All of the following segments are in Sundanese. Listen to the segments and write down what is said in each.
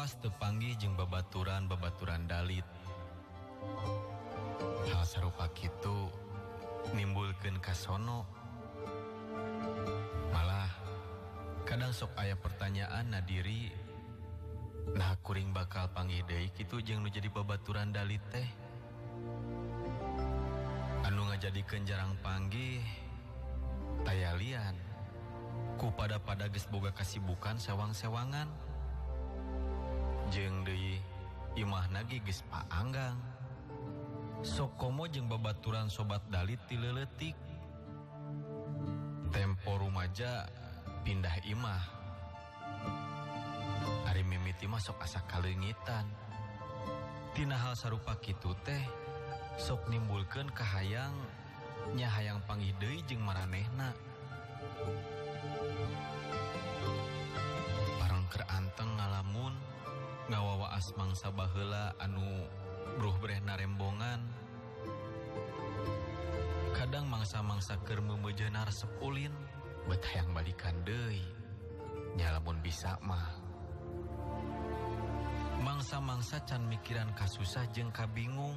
Lawas teu panggih jeung babaturan-babaturan dalit. Hal sarupa kitu nimbulkeun kasono. Malah kadang sok aya pertanyaan na diri, nah kuring bakal panggih deui kitu jeung nu jadi babaturan dalit teh. Anu ngajadikeun jarang panggih tayalian ku pada-pada geus boga kasibukan sewang-sewangan. Jeung deui imahna ge geus paanggang. Sok komo jeung babaturan sobat dalit ti leuletik. Tempo rumaja pindah imah. Ari mimiti mah sok asa kaleungitan. Tina hal sarupa kitu teh sok nimbulkeun kahayang nya hayang panggih deui jeung maranehna. Parang keur anteng ngalamun ngawawaas mangsa baheula anu bruh-brehna rembongan. Kadang mangsa-mangsa keur meumeujeuhna resep ulin, bet hayang balikan deui. Nya lamun bisa mah. Mangsa-mangsa can mikiran kasusah jeung kabingung.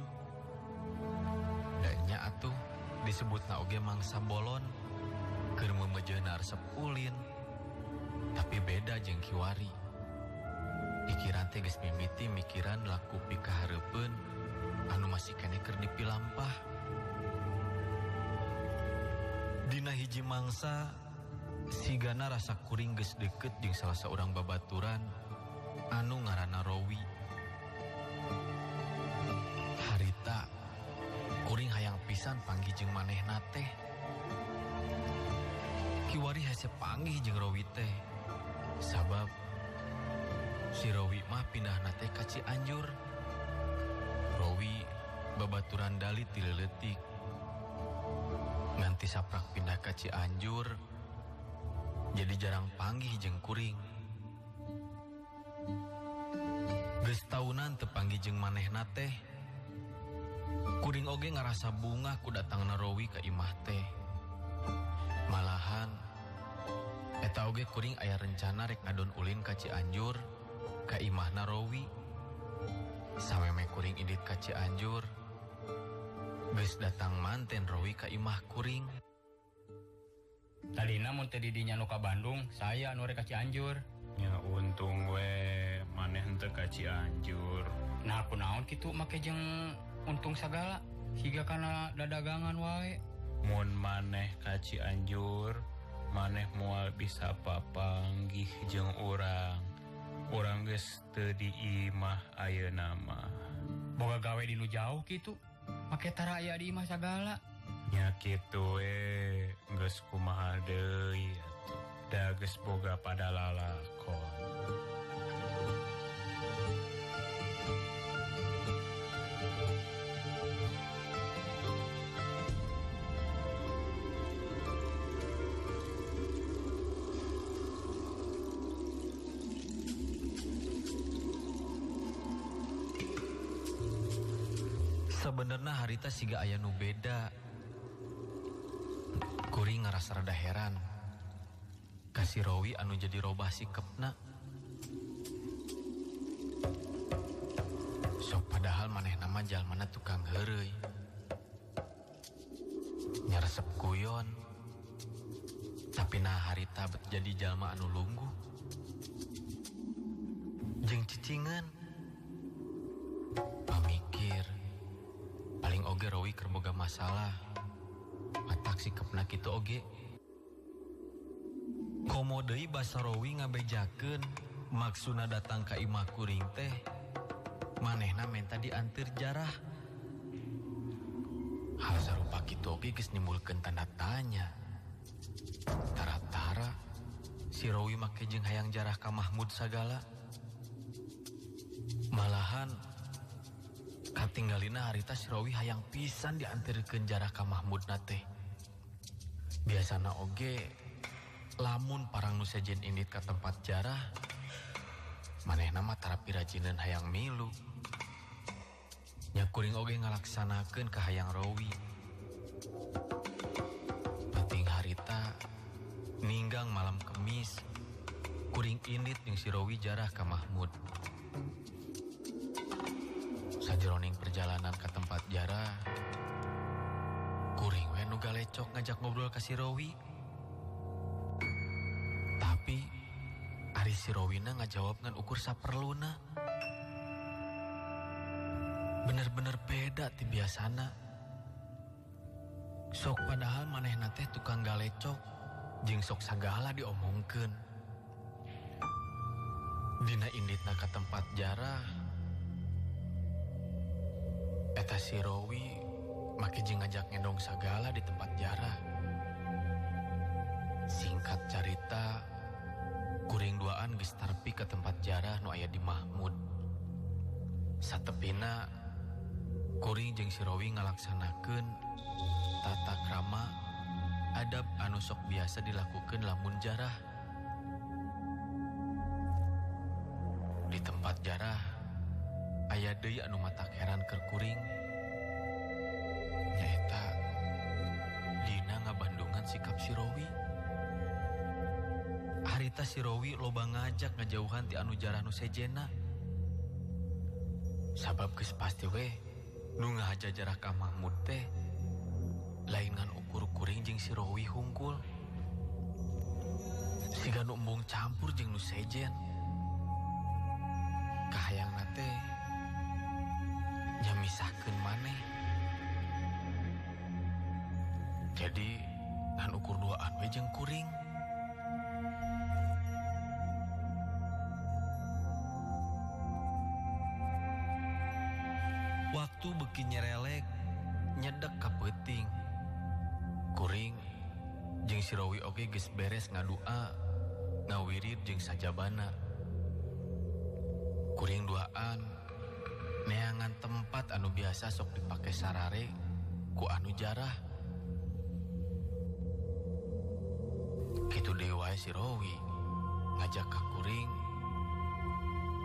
Da nya atuh disebutna oge mangsa bolon keur meumeujeuhna resep ulin. Tapi beda jeung kiwari. Pikiran teh geus mimiti mikiran laku pikahareupeun anu masih keneh keur dipilampah. Dina hiji mangsa sigana rasa kuring geus deukeut jeung salah saurang babaturan anu ngaranna Rowi. Harita kuring hayang pisan panggih jeung manehna teh. Kiwari hese panggih jeung Rowi teh. Sabab si Rowi mah pindahna teh ka Cianjur. Rowi babaturan dalit ti leuletik. Nganti saprak pindah ka Cianjur jadi jarang panggih jeung kuring. Geus taunan teu panggih jeung manehna teh. Kuring oge ngarasa bungah ku datangna Rowi ka imah teh. Malahan eta oge kuring aya rencana rek ngadon ulin ka Cianjur ka imahna Rowi. Sameme kuring indit ka Cianjur, geus datang manten Rowi ka imah kuring. Tadina mun teu didinya nu ka Bandung, saya nu rek ka Cianjur. Ya untung we maneh henteu ka Cianjur. Nah kunaon kitu make jeung untung sagala, siga kana dadagangan wae. Mun maneh ka Cianjur, maneh moal bisa papanggih jeung urang. Urang geus teu di imah ayeuna mah. Boga gawe di nu jauh kitu, make tara aya di imah sagala. Nya kitu we, geus kumaha deui atuh. Da geus boga pada lalakon. Sebenarnya harita siga aya nu beda. Kuring ngarasa rada heran ka si Rowi anu jadi robah sikepna. Sok padahal manehna mah jalmana tukang heureuy. Nyaresep guyon. Tapi nah harita bet jadi jalma anu lungguh. Jeung cicingan. Pamikir paling oge Rowi keur boga masalah. Matak sikepna kitu oge. Komo deui basa Rowi ngabejakeun maksudna datang ka imah kuring teh manehna menta dianteur jarah. Hal sarupa kitu oge geus nimbulkeun tanda tanya. Tara-tara si Rowi make jeung hayang jarah ka Mahmud sagala. Malahan katinggalina harita si Rowi hayang pisan dianterkeun jarah ka Mahmudna teh. Biasana oge lamun parang nu sejen indit ka tempat jarah, manehna mah tara pirajineun hayang milu. Nya kuring oge ngalaksanakeun ka hayang Rowi. Penting harita ninggang malam Kemis, kuring indit jeung si Rowi jarah ka Mahmud. Sajeroning perjalanan ke tempat jarah, kuring we nu galecok ngajak ngobrol ka si Rowi. Tapi ari si Rowina ngajawab ngan ukur saperluna. Bener-bener beda ti biasana. Sok padahal manehna teh tukang galecok jeung sok sagala diomongkeun. Dina inditna ka tempat jarah, eta si Rowi make jeung ngajak ngendong sagala di tempat jarah. Singkat carita, kuring duaan geus tarpi ka tempat jarah nu aya di Mahmud. Satepina kuring jeung si Rowi ngalaksanakeun tata krama adab anu sok biasa dilakukeun lamun jarah. Di tempat jarah aya deui anu matak heran keur kuring, nyaeta dina ngabandungan sikap si Rowi. Harita si Rowi loba ngajak ngajauhan ti anu jarah nu sejena. Sabab geus pasti we nu ngahaja jarah ka Mahmud teh lain ngan ukur kuring jeung si Rowi hungkul. Siga nu embung campur jeung nu sejen. Kahayangna teh nya misahkeun maneh. Jadi ngan ukur duaan we jeung kuring. Waktu beuki nyerelek nyedek ka peuting. Kuring jeung si Rowi oge geus beres ngadua, ngawirid jeung sajabana. Kuring duaan neangan tempat anu biasa sok dipake sarare ku anu jarah. Kitu deui wae si Rowi ngajak ka kuring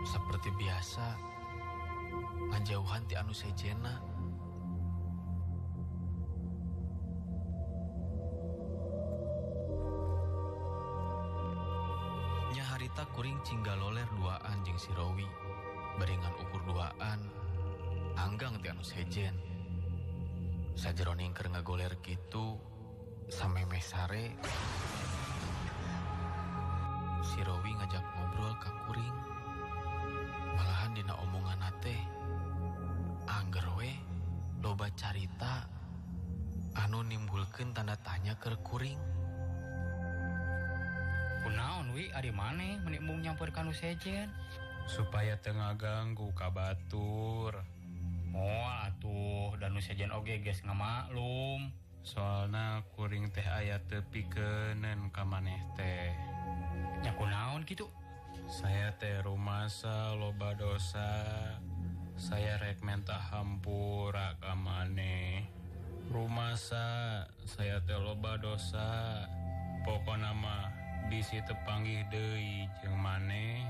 seperti biasa ngajauhan ti anu sejena. Nya harita kuring cinggaloler duaan jeung si Rowi, beringan ukur duaan anggang ti anu sejen. Sajeroning keur ngagoler kitu samemeh sare, si Rowi ngajak ngobrol ka kuring. Malahan dina omongan teh angger we loba carita anu nimbulkeun tanda tanya keur kuring. Kunaon wi ari maneh meni embung nyamper ka nu sejen? Supaya teu ngaganggu ka batur. Moal atuh da nu sejen oge geus ngamaklum. Soalna kuring teh aya teu pikeuneun ka maneh teh. Nya kunaon kitu? Saya teh rumasa loba dosa. Saya rek menta hampura ka maneh. Rumasa saya teh loba dosa. Pokona mah bisi teu panggih deui jeung maneh.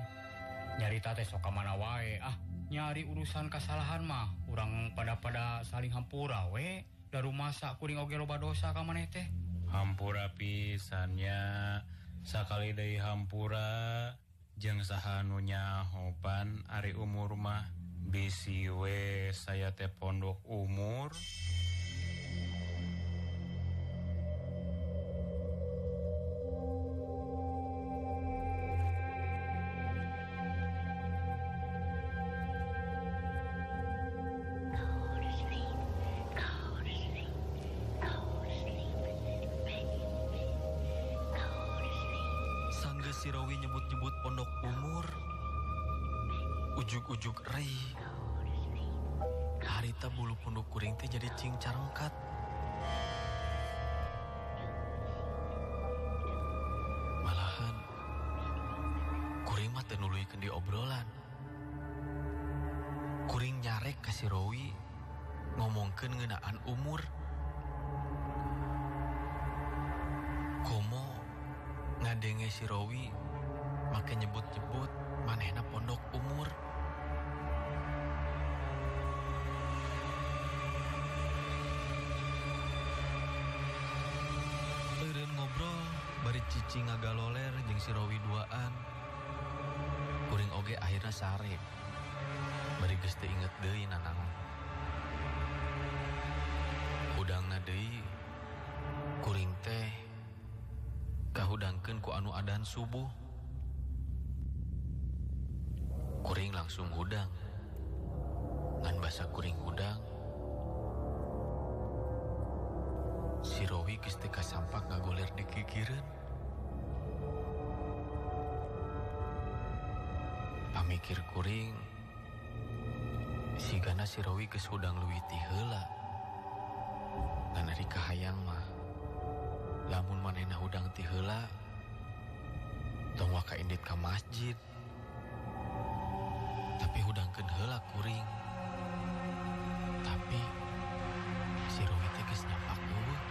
Nyarita teh sok ka mana wae. Ah, nyari urusan kasalahan mah urang pada-pada saling hampura we. Da rumasa kuring oge loba dosa ka maneh teh. Hampura pisan nya. Sakali deui hampura jeung saha nu nyahopan ari umur mah bisi we saya teh pondok umur. Sanggeus si Rowi nyebut-nyebut pondok umur, ujug-ujug rei. Harita bulu punduk kuring teh jadi cing carengkat. Malahan kuring mah teu nuluykeun di obrolan. Kuring nyarek ka si Rowi ngomongkeun ngeunaan umur. Komo ngadenge si Rowi make nyebut-nyebut manehna pondok umur. Eureun ngobrol bari cicing ngagaloler jeung si Rowi duaan. Kuring oge akhirna sare. Bari geus teu inget deui nanaon. Hudangna deui kuring teh kahudangkeun ku anu adan subuh. Kuring langsung hudang. Ngan basa kuring hudang, si Rowi geus teu kasampak ngagoler di gigireun. Pamikir kuring, sigana si Rowi geus hudang leuwih ti heula. Ngan ari kahayang mah, lamun manehna hudang ti heula, tong waka indit ka masjid. Tapi hudangkeun heula kuring. Tapi si Rowi teh geus nyapak eueuh.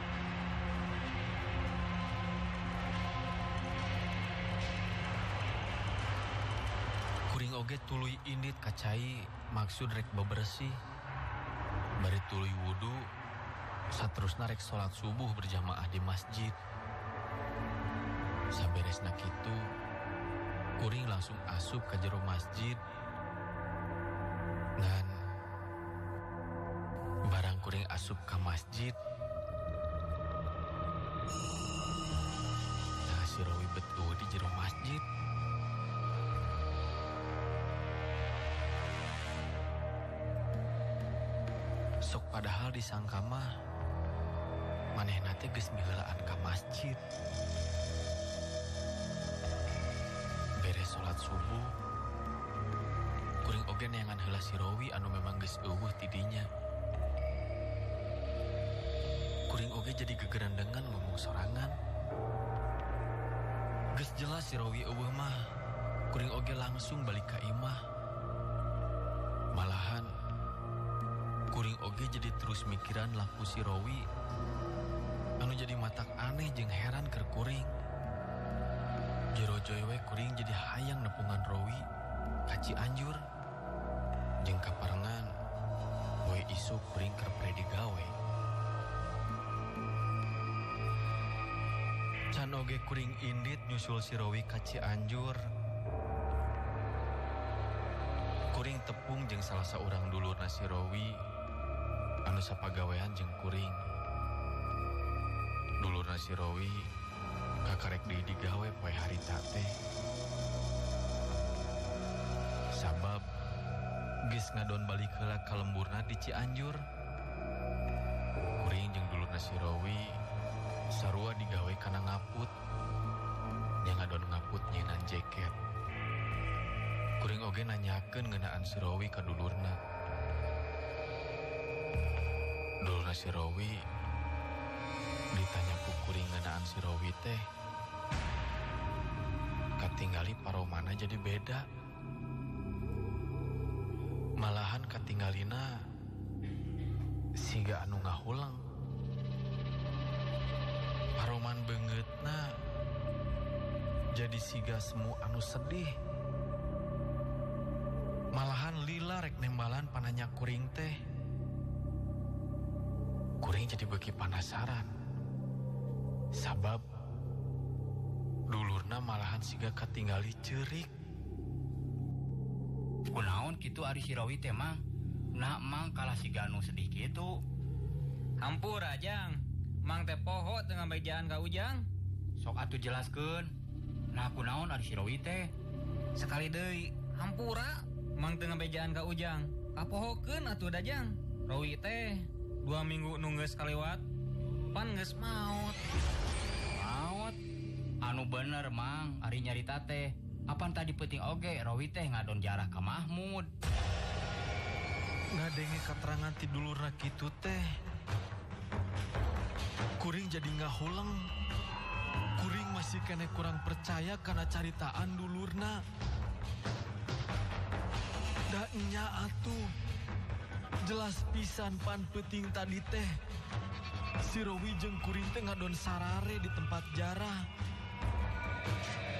Kuring oge tuluy indit ka cai maksud rek bebersih. Bari tuluy wudu, saterusna rek salat subuh berjamaah di masjid. Saberesna kitu, kuring langsung asup ka jero masjid. Ngan barang kuring asup ka masjid, nah si Rowi betul di jero masjid. Sok padahal disangka mah manehna teh geus miheulaan ka masjid. Beres salat subuh, kuring oge neangan heula si Rowi anu memang geus eueuh ti dinya. Kuring oge jadi gegerendengan ngomong sorangan. Geus jelas si Rowi eueuh mah, kuring oge langsung balik ka imah. Malahan kuring oge jadi terus mikiran laku si Rowi anu jadi matak aneh jeung heran keur kuring. Jero joy we kuring jadi hayang nepungan Rowi ka Cianjur. Jeung kaparengan poe isuk kuring keur pre digawe. Can oge kuring indit nyusul si Rowi ka Cianjur. Kuring tepung jeung salah saurang dulurna si Rowi anu sapagawean jeung kuring. Dulurna si Rowi kakarek deui digawe poe harita teh. Sabab geus ngadon balik heula ka lemburna di Cianjur. Kuring jeung dulurna si Rowi sarua digawe kana ngaput. Nya ngadon ngaput nyeunan jaket. Kuring oge nanyakeun ngeunaan si Rowi ka dulurna. Dulurna si Rowi ditanya ku kuring ngeunaan si Rowi teh, katingali paromana jadi beda. Malahan katinggalina siga anu ngahulang. Paroman beungeutna jadi siga semu anu sedih. Malahan lila rek nembalan pananya kuring teh. Kuring jadi beuki panasaran. Sabab dulurna malahan siga katinggali ceurik. Kunaon kitu ari si Rowi teh mang? Nah mang kalah siga anu sedih kitu. Hampura jang. Mang teh poho teu ngabejaan ka Ujang. Sok atuh jelaskeun. Nah kunaon ari si Rowi teh? Sekali deui, hampura mang teu ngabejaan ka Ujang. Kapohokeun atuh da jang. Rowi teh 2 minggu nu geus kaliwat pan geus maot. Maot? Anu bener mang, ari nyarita teh. Apan tadi peuting oge Rowi teh ngadon jarah ka Mahmud. Ngadenge katerangan ti dulurna kitu teh, kuring jadi ngahuleng. Kuring masih kene kurang percaya kana caritaan dulurna. Da nya atuh, jelas pisan pan peuting tadi teh si Rowi jeung kuring teh ngadon sarare di tempat jarah.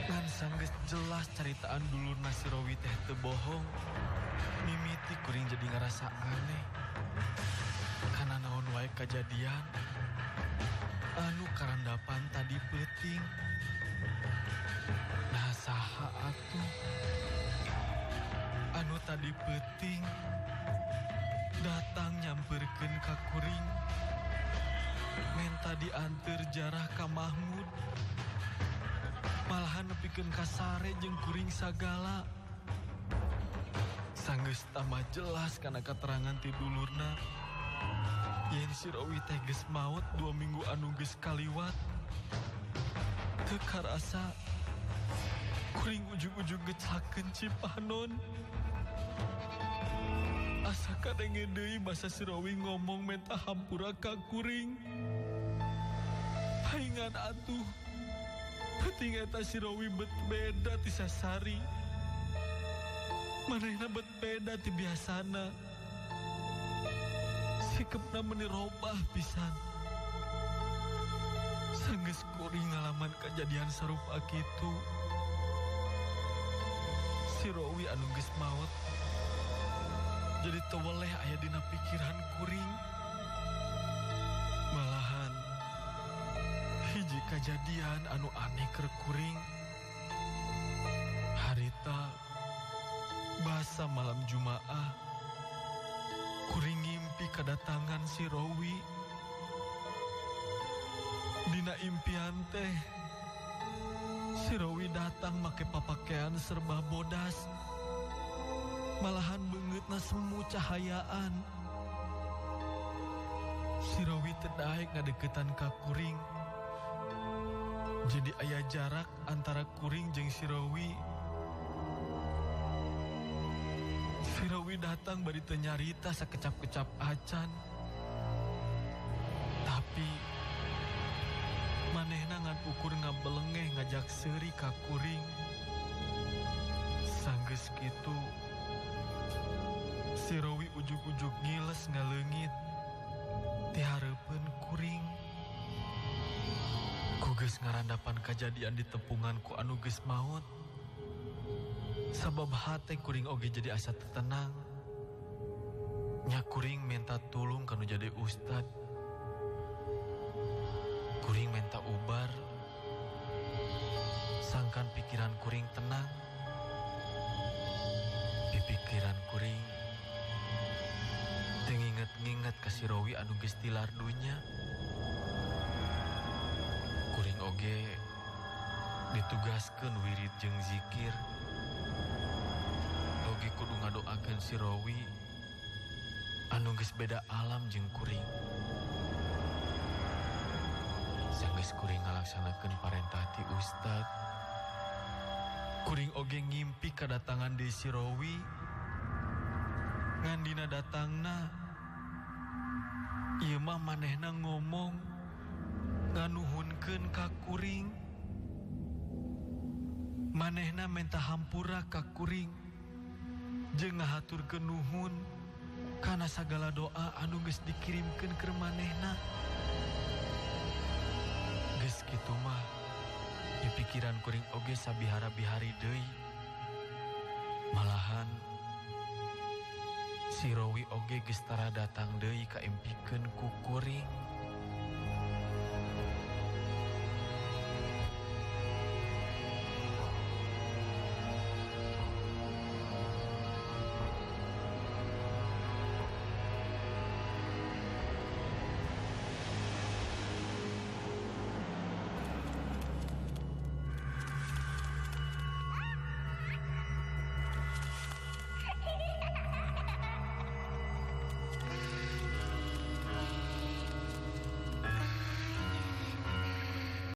Ngan sanggeus jelas caritaan dulurna si Rowi teh teu bohong. Mimiti kuring jadi ngerasa aneh. Kana naon wae kajadian anu karandapan tadi peuting. Nah saha atuh anu tadi peuting datang nyamperkeun ka kuring. Menta dianteur jarah ka Mahmud. Malahan nepikeun ka sare jeung kuring sagala. Sanggeus tambah jelas kana katerangan ti dulurna. Yen si Rowi teh geus maot 2 minggu anu geus kaliwat. Teu karasa kuring ujug-ujug ngeclakeun Cipanon. Asa kadenge deui basa si Rowi ngomong menta hampura ka kuring. Paingan atuh. Penting eta si Rowi bet beda ti sasari. Manehna bet beda ti biasana. Sikepna meni robah pisan. Sanggeus kuring ngalaman kajadian sarupa kitu. Si Rowi anu geus maot jadi teu weleh aya dina pikiran kuring. Malahan hiji kajadian anu aneh keur kuring. Harita basa malam Jumaah kuring ngimpi kedatangan si Rowi. Dina impian teh si Rowi datang make papakaian serba bodas. Malahan beungeutna semu cahayaan. Si Rowi teu daek ngadeukeutan ka kuring. Jadi aya jarak antara kuring jeung si Rowi. Si Rowi datang bari teu nyarita sakecap-kecap acan. Tapi manehna ngan ukur ngabelengeh ngajak seuri ka kuring. Sanggeus kitu si Rowi ujug-ujug ngiles ngaleungit ti hareupeun kuring. Ku geus ngarandapan kajadian di tepungan ku anu geus maot. Sabab hate kuring oge jadi asa teu tenang. Nya kuring minta tulung kanu jadi ustad. Kuring minta ubar. Sangkan pikiran kuring tenang. Pikiran kuring teu nginget-nginget ka si Rowi anu geus tilar dunya. Kuring oge ditugaskeun wirid jeung zikir. Oge kudu ngadoakeun si Rowi anu geus beda alam jeung kuring. Sanggeus kuring ngalaksanakeun parentah ti ustad. Kuring oge ngimpi kadatangan deui si Rowi. Ngan dina datangna ieu mah manehna ngomong nganuhunkeun ka kuring. Manehna menta hampura ka kuring jeung ngahaturkeun nuhun kana sagala doa anu geus dikirimkeun keur manehna. Geus kitu mah di pikiran kuring oge sabihara-bihari deui. Malahan si Rowi oge geus tara datang deui ka impikeun ku kuring.